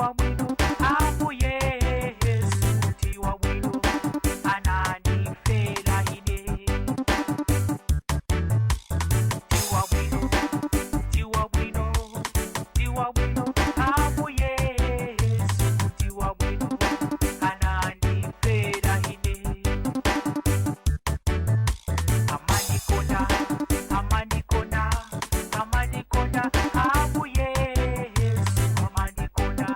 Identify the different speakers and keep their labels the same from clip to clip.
Speaker 1: Ndiwa bwino Ambuye Yesu, ndiwa bwino, anandifera ine. Ndiwa bwino, ndiwa bwino, ndiwa bwino Ambuye Yesu, ndiwa bwino, anandifera ine. Amanikonda, amanikonda, amanikonda Ambuye Yesu, amanikonda.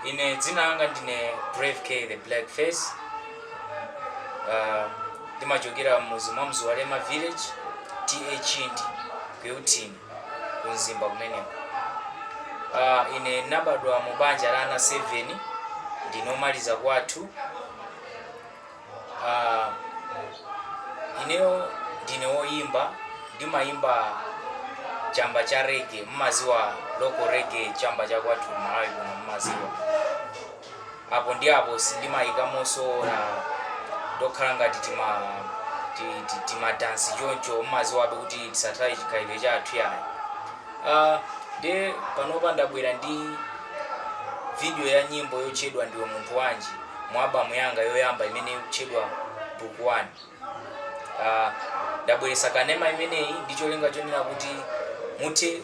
Speaker 2: Ine dzina langa ndine Brave K the Black Face. Ndimachokera mmuzi mwa Mzuwalema Village, TA Chindi, ku Euthini, ku Mzimba kumeneko. Ine ndinabadwa mu banja la ana 7, ndine omaliza kwathu. Ineyo ndine woyimba, ndimayimba chamba cha reggae, mmaziwa local reggae, chamba cha kwathu Malawi kuno mmaziwa. Apo ndi apo sindimayikamonso na ndokhala ngati timadansi choncho, mmaziwabe kuti tisataye chikhalidwe chathu yayi. Ndiye panopa ndabwera ndi video ya nyimbo yotchedwa Ndiwe Munthu Wanji mu albamu yanga yoyamba imene ikutchedwa Book 1. Ndabweretsa kanema imeneyi ndi cholinga chonena kuti muthe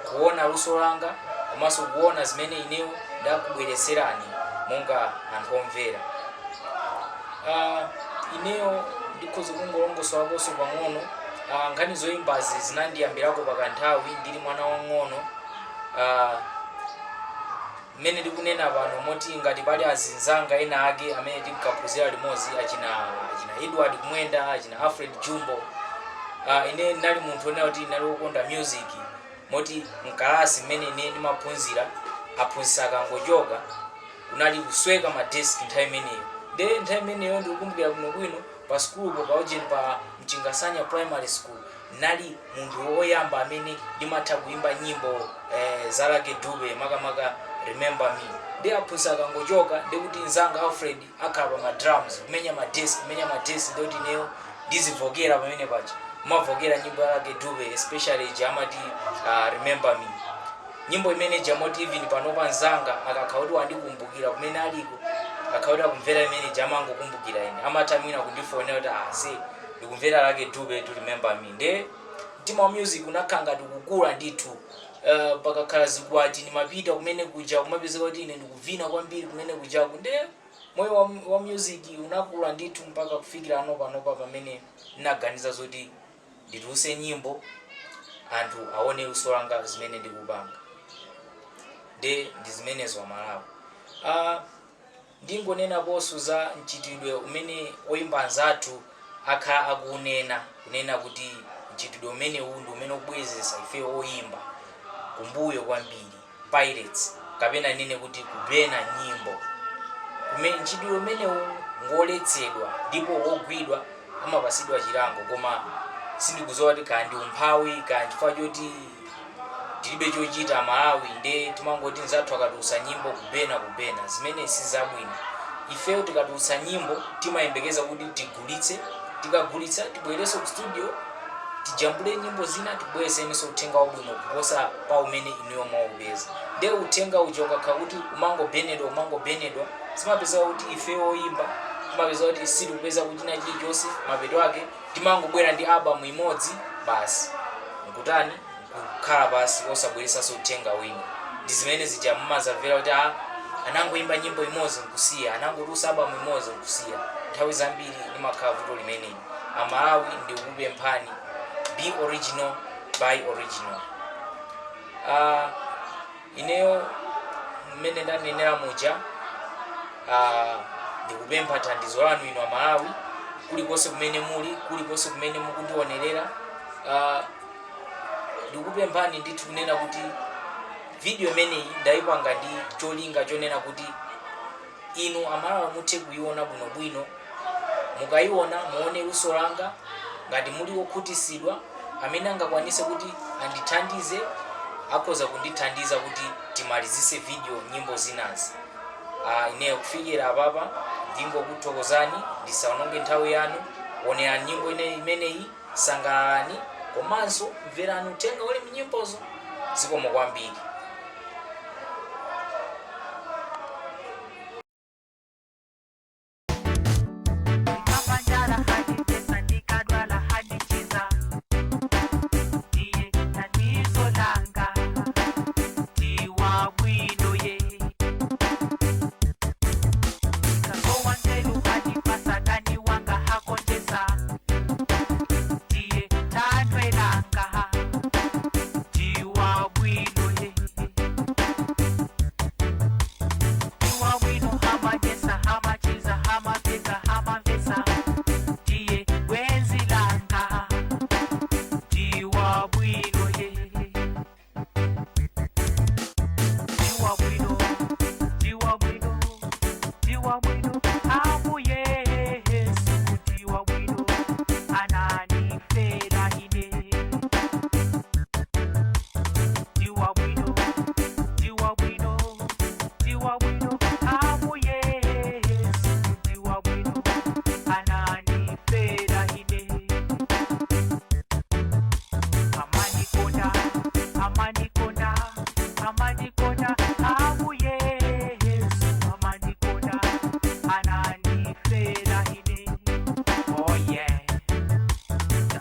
Speaker 2: kuona luso langa komanso kuona zimene ineyo ndakubweretserani monga anthu omvera. Ineyo ndikhoza kungolongosorakonso pang'ono. Nkhani zoyimbazi zinandiyambirako pakanthawi ndili mwana wang'ono. Mmene ndikunena pano, moti ngati pali azinzanga ena ake amene tinkaphunzira limodzi, achina Edward Kumwenda, achina Alfred Jumbo, ine ndinali munthu onena kuti ndinali wokonda music, moti mkalasi mmene ine ndimaphunzira, aphunzitsi akangochoka kunali kusweka ma desk nthawi imeneyo. Nde nthawi imeneyo ndikukumbukira bwinobwino pa sukulupo, pa ujeni, pa Mchingasanya Primary School, nali munthu woyamba amene ndimatha kuimba nyimbo za Lucky Dube, makamaka "Remember Me". Ndi aphunzitsi akangochoka, ndikuti mzanga Alfred akhala pa ma drums kumenya ma desk, kumenya ma desk, ndikuti ineyo ndizivokera pamene paja, kumavokera nyimbo ya Lucky Dube, especially ija amati "Remember Me", nyimbo imene ija moti even panopa mzanga akakhala kuti wandikumbukira kumene aliko, akakhala kuti akumvera imene ija, amangokumbukira ine, amatha mwina kundifonera kuti, "Ah, se ndikumvera Lucky Dube to 'Remember Me'." Nde mtima wa music unakhala ngati kukula ndithu. Pakakhala zikwati ndimapita kumene kuja, kumapezeka kuti ine ndikuvina kwambiri kumene kujaku. Nde moyo wa music unakula ndithu mpaka kufikira ano panopa pamene ndinaganiza zoti ndituluse nyimbo, anthu aone luso langa, zimene ndikupanga. Nde ndi zimenezo, Amalawi. Ndingonenaponso za mchitidwe umene oyimba anzathu akhala akunena, kunena kuti mchitidwe umenewu ndi umene ukubwezesa ife oyimba kumbuyo kwambiri, pirates, kapena nene kuti kubena nyimbo. Mchitidwe umenewu ngoletsedwa ndipo wogwidwa amapasidwa chilango, koma sindikudziwa kuti kaya ndi umphawi, kaya chifukwa choti tilibe chochita Malawi, nde timangoti nzathu akatulutsa nyimbo, kubena, kubena, zimene sizabwino. Ifeyo tikatulutsa nyimbo timayembekeza kuti tigulitse, tikagulitsa tibwerenso ku studio, tijambule nyimbo zina, tibweresenso uthenga wabwino kuposa pa umene inuyo mwaupeza. Nde uthenga uja ukakhala kuti umangobenedwa, umangobenedwa, zimapezeka kuti ifeyo oyimba timapeza kuti sitikupeza kuchina chilichonse. Mapeto ake timangobwera ndi album imodzi basi, nkutani, kukhala pasi osabweresanso uthenga wina. Ndi zimene zija mumazamvera kuti a anangoimba nyimbo imodzi nkusiya, anangotulutsa album imodzi nkusiya. Nthawi zambiri limakhala vuto limeneli. Amalawi, ndikukupemphani, be original, buy original. Ineyo mmene ndanenera muja, ndikupempha thandizo lanu inu Amalawi, kulikonse kumene muli, kulikonse kumene mukundionerera. Ndikupemphani ndithu kunena kuti video imeneyi ndayipanga ndi cholinga chonena kuti inu Amalawi muthe kuiona bwinobwino. Mukayiona muone luso langa. Ngati muli okhutisidwa, amene angakwanise kuti andithandize akhoza kundithandiza kuti timalizise video, nyimbo zinazi. Ineyo kufikira apapa ndingokuthokozani, ndisaononge nthawi yanu. Onerani nyimbo imeneyi, sangalalani komanso mverani uthenga uli mnyimbozo. Zikomo kwambiri.
Speaker 1: Ndikapandala handitesa, ndikadwala handichiza, ndiye thandizo langa, ndiwa bwino ye. Ndikasowa nzeru handipasa, dani wanga hakonjesa, ndiye thanthwe langa, ndiwa bwino ye. Dziko.